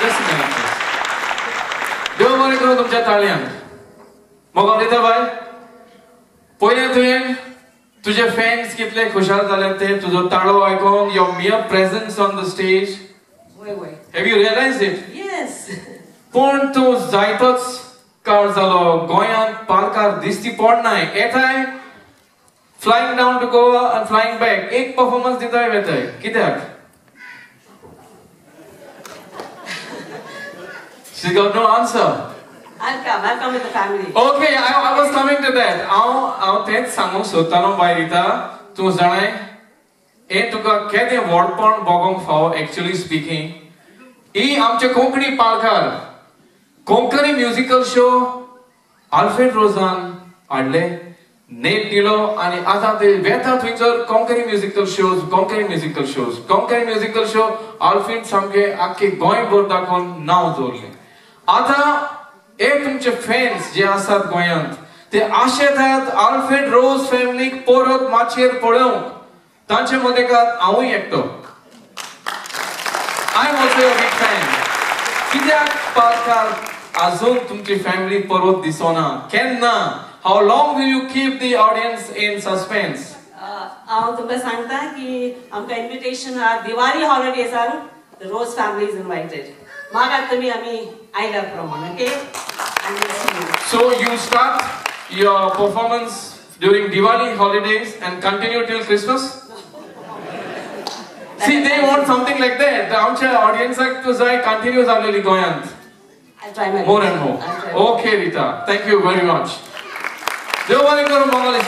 Just a minute, please. देव बरें करूं तुमच्या ताळयांक. मोगाल रिता बाय, पयलें तुवें तुजे फॅन्स कितले खुशाल जाले ते तुजो ताळो आयकून, your mere presence on the stage. वय वय. Have you realized it? Yes. पूण तूं जायतोच काळ जालो गोंयांत पार्कार दिसती पडनाय. येताय flying down to Goa and flying back, एक परफॉर्मन्स दिताय वेताय, कित्याक? She's got no answer. I'll come with the family. Okay, I was coming to that. हांव तेंच सांगूंक सोदतालो बाय रिता, तूं जाणाय हें तुका केदें व्हडपण भोगोंक फावो. एक्चुअली स्पिकींग, ही आमचे कोंकणी पालकार कोंकणी म्युजिकल शो आल्फ्रेड रोजान हाडले, नेट दिलो आनी आतां ते वेता थंयसर Konkani musical shows, Konkani musical shows, Konkani musical show Alfred सामके आख्खे गोंयभर दाखोवन नांव दवरलें. आतां हे तुमचे फॅन्स जे आसात गोंयांत ते आशेतात आल्फ्रेड रोज फॅमिलीक परत माचयेर पळोवंक. तांचे मदें हांवूय एकटो. I am also a big fan. कित्याक पालकार अजून तुमची फॅमिली परत दिसना? केन्ना? How long will you keep the audience in suspense? हांव तुमकां सांगता की आमकां इन्विटेशन आहा Diwali हॉलिडेजांक, the Rose family is invited. मागात तुमी आमी आयल्या प्रमाण. Okay. So you start your performance during Diwali holidays and continue till Christmas? See, they want something like that. आमच्या ऑडियन्साक तूं जाय कंटिन्यू जाल्लेली गोंयांत. I'll try my More and more. I'll try my Okay, Rita. Thank you very much. देव बरें करूं मोगाल.